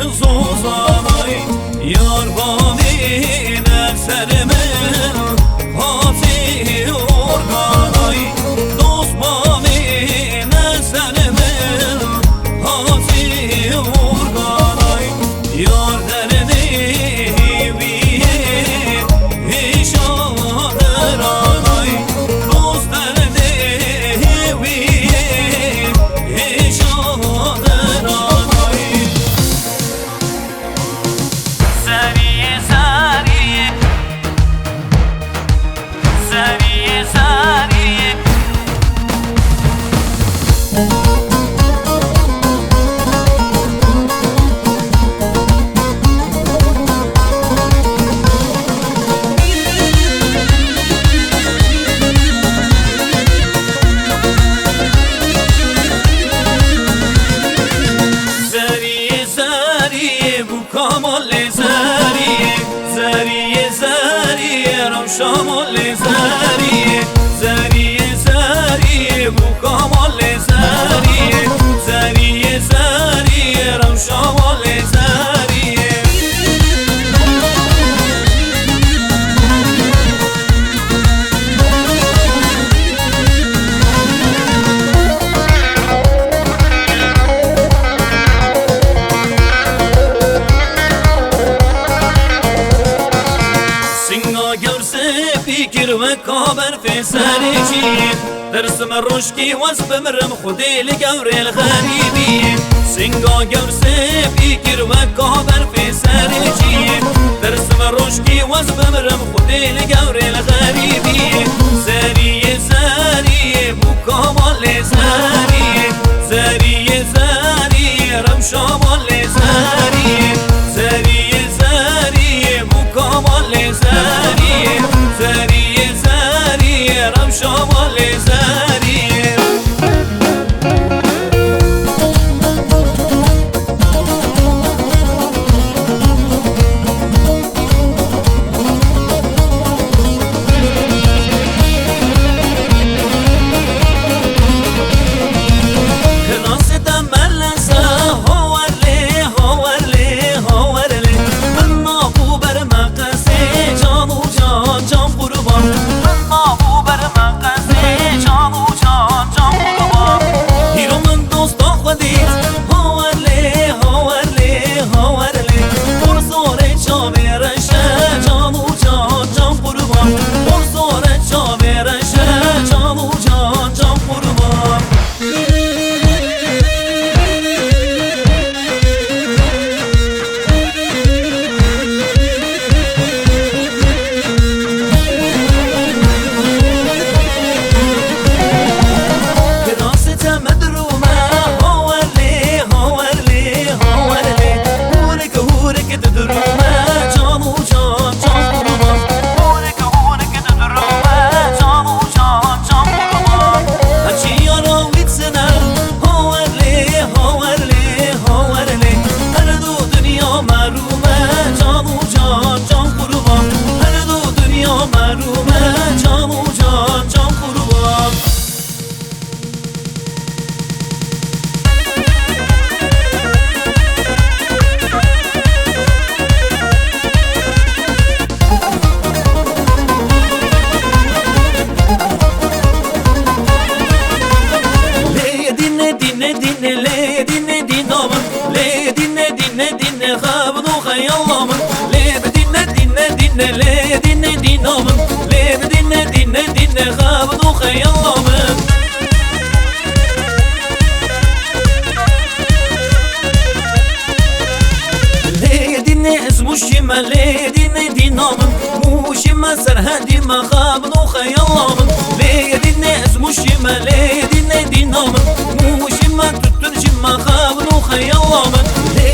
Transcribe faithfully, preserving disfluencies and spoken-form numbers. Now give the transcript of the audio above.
Zozanay, yar bavêne ser min, hatî organay. Dost bavêne ser min, hatî organay. Yar derdê wî yê hêşa diranay. Dost derdê wî yê hêşa diranay. Zeriyê, zeriyê. Zeriyê, zeriyê. Zeriyê, zeriyê bû Kamalê zeriyê, zeriyê, zeriyê, rewşa malê zeriyê, zeriyê, zeriyê, bû Kamalê zeriyê, zeriyê, zeriyê, rewşa malê zeriyê. Singa gewr sepî kir weka berfê serê ciyê. Dersim rojkî wez bimirim, Xwedê li gewrê li xerîbiyê. Singa gewr sepî kir weka berfê serê ciyê. Dersim rojkî wez bimirim, Xwedê li gewrê li xerîbiyê. Zeriyê, zeriyê, bû Kamalê zeriyê. Zeriyê, zeriyê, rewşa malê zeriyê. Zeriyê, zeriyê, bû Kamalê zeriyê. Zeriyê, zeriyê, rewşa malê zeriyê. Kirasê te meleze, hawer lê, hawer lê, hawer lê. Min nabû ber meqesê, can û can, can qurban. Min nabû ber meqesê, can û can, can qurban. Hîro min dosta xwe dît, hawer lê, hawer lê, hawer lê. Por zorê çavê reşe, can û can, can qurban. Por zorê çavê reşe, can û can, can qurban. Kirasê te medrûm e, hawer lê, hawer lê, hawer lê. Hûrik, hûrik didirûm e, can û can, can qurban. Hûrik, hûrik didirûm e, can û can, can qurban. Her çi yara wî dizine, hawer lê, hawer lê, hawer lê. Her du dinya merûm e, can û can, can qurban. Her du dinya merûm e, can û can, can qurban. Lê dîne, dîne, dîne, lê dîne, dîna min. Lê dîne, dîne, dîne, xebin û xeyala min. Lê bi dîne, dîne, dîne, lê dîne, dîna min. Lê bi dîne, dîne, dîne, xebin û xeyala min. Lê dîne ez Mûşî me, lê dîne dîna min. Mûşî me, serhedî me, xebin û xeyala min. Lê dîne ez Mûşî me, lê dîne dîna min. Mûşî me, tu Tirkî me, xebin û xeyala min. Lê